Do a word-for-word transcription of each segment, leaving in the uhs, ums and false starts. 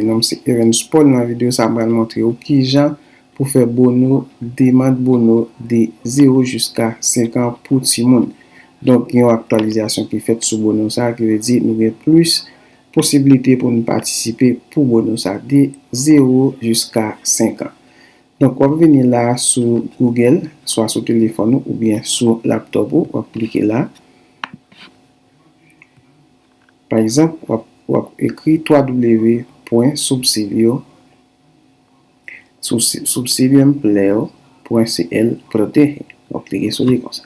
Non m se Evans Paul. Nan videyo sa a, m pral montre w kijan pou fè bono, demann bono de zewo jiska senk an pou timoun. Donk, gen yon aktyalizasyon ki fèt sou bono sa a, ki vle di nou gen plis posiblite pou n patisipe pou bono sa a de zewo jiska senk an. Donk, w ap vini la sou Google, swa sou telefòn ou oubyen sou laptop ou, w ap klike la. Pa egzanp, w ap, w ap ekri w w w pwen subsidio, subsidiumplayer pwen cl protege. W ap klike sou li konsa.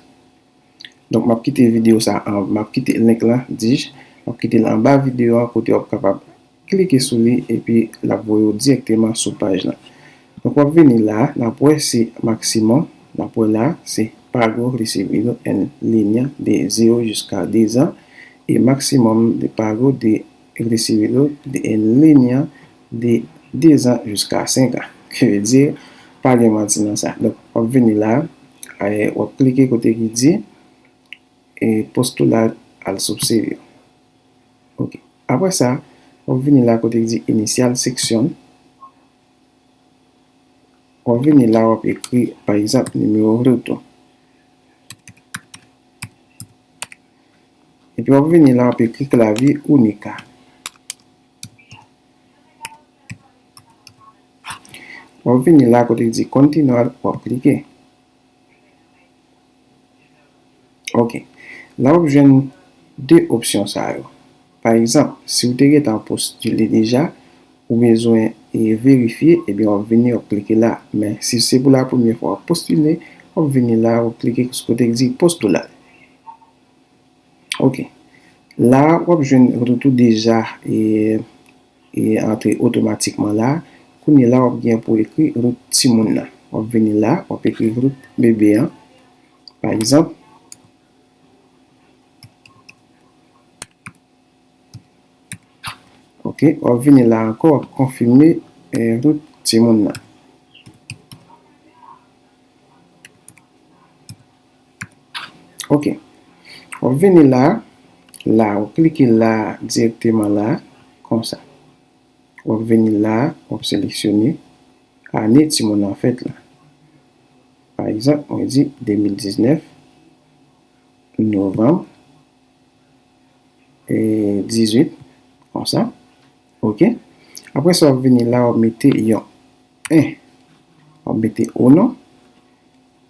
Donk, m ap kite videyo sa, an, m ap kite link lan, dis, m ap kite l anba videyo an kote w ap kapab klike sou li epi l ap voye w dirèkteman sou paj lan. Donk, w ap vini la, n ap wè se maksimòm, n ap wè la, se pago recibido en línea de zewo jiska de zan, e maksimòm de pago de recibido de en línea de de zan jiska senk an. Ki vle di, pa gen manti nan sa. Donk, w ap vini la, e, w ap klike kote ki di, e, postular al subsidio. Ok. Apre sa, w ap vini la kote ki di iniciar sesión. W ap vini la, w ap ekri, pa egzanp, nimewo ruta. Epi w ap vini la, w ap ekri clave única. W ap vini la kote ki di continuar, w ap klike. Ok. La w ap jwenn de opsyon sa yo. Pa egzanp, si w te gentan postile deja, ou bezwen, e, verifye, ebyen w ap vini, w ap klike la. Men si se pou la premyè fwa w ap postile, w ap vini la, w ap klike sou kote ki di postular. Ok. La, w ap jwenn rout ou deja, e, e antre otomatikman la. Kounye la, w ap gen pou ekri rout timoun nan. W ap vini la, w ap ekri rout bebe an. Pa egzanp, ok, w ap vini la ankò, w ap konfime, e, rout timoun nan. Ok. W ap vini la, la, w ap klike la dirèkteman la, konsa. W ap vini la, w ap seleksyone ane timoun nan fèt la. Pa egzanp, mwen di de mil diznèf, novanm, e, dizuit, konsa. Ok. Apre sa, w ap vini la, w ap mete yon en. W ap mete o non.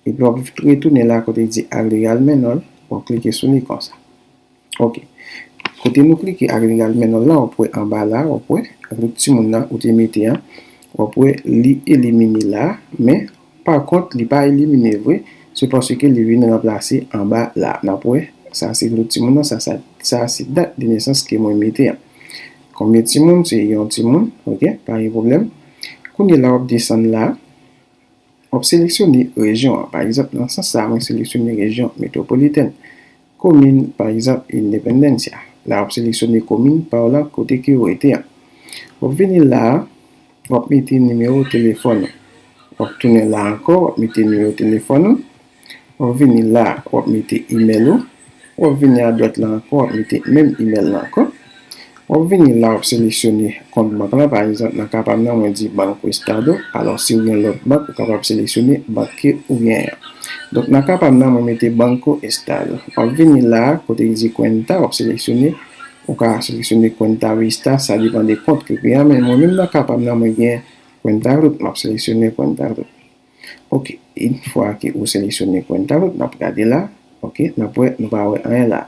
Epi w ap retounen la kote di agregar menor, w ap klike sou li konsa. Ok. Kote nou klike agregar menor la, w ap wè anba la, w ap wè rout timoun nan ou te mete an, w ap wè li elimine la, men pa kont li pa elimine vre, se paske li vin ranplase anba la. N ap wè, sa se rout timoun nan, sa, sa, sa se dat de nesans ke mwen mete an. Konbyen timoun? Se yon timoun, ok, pa gen pwoblèm. Kounye la, w ap desann la, w ap seleksyone rejyon an. Pa egzanp, nan sans sa a, mwen seleksyone rejyon metwopolitèn. Komin, pa egzanp, Independencia. La, w ap seleksyone komin pa w la, kote ke w rete an. W ap vini la a, w ap mete nimewo telefòn ou. W ap tounen la ankò, w ap mete nimewo telefòn ou. W ap vini la, w ap mete imèl ou. W ap vini adwat la ankò, w ap mete menm imèl la ankò. W ap vini la, w ap seleksyone kont bank la. Pa egzanp, nan ka pa m nan, mwen di Banco Estado. Alò, si w gen lòt bank, ou kapab seleksyone bank ke ou genyen an. Donk, nan ka pa m nan, mwen mete Banco Estado. W ap vini la, kote ki di cuenta, w ap seleksyone, ou ka seleksyone cuenta vista, sa depann de kont ke w genyen an, men mwen menm nan ka pa m nan, mwen gen cuenta ruta, m ap seleksyone cuenta ruta. Ok, yon fwa ke ou seleksyone cuenta ruta, n ap gade la, ok, n ap wè, nou pa wè anyen la.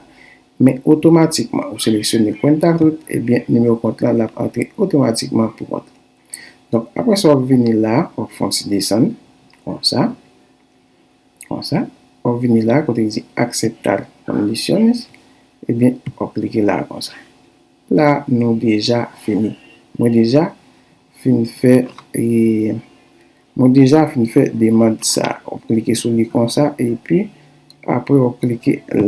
Men otomatikman, ou seleksyone cuenta ruta, ebyen, nimewo kont lan, l ap antre otomatikman pou kont lan. Donk, apre sa, w ap vini la, w ap fè yon ti desann, konsa, konsa. W ap vini la, kote ki di aceptar condiciones, ebyen, w ap klike la, konsa. La, nou deja fini. Mwen deja fin fè, e, mwen deja fin fè demann sa. W ap klike sou li konsa, epi apre w ap klike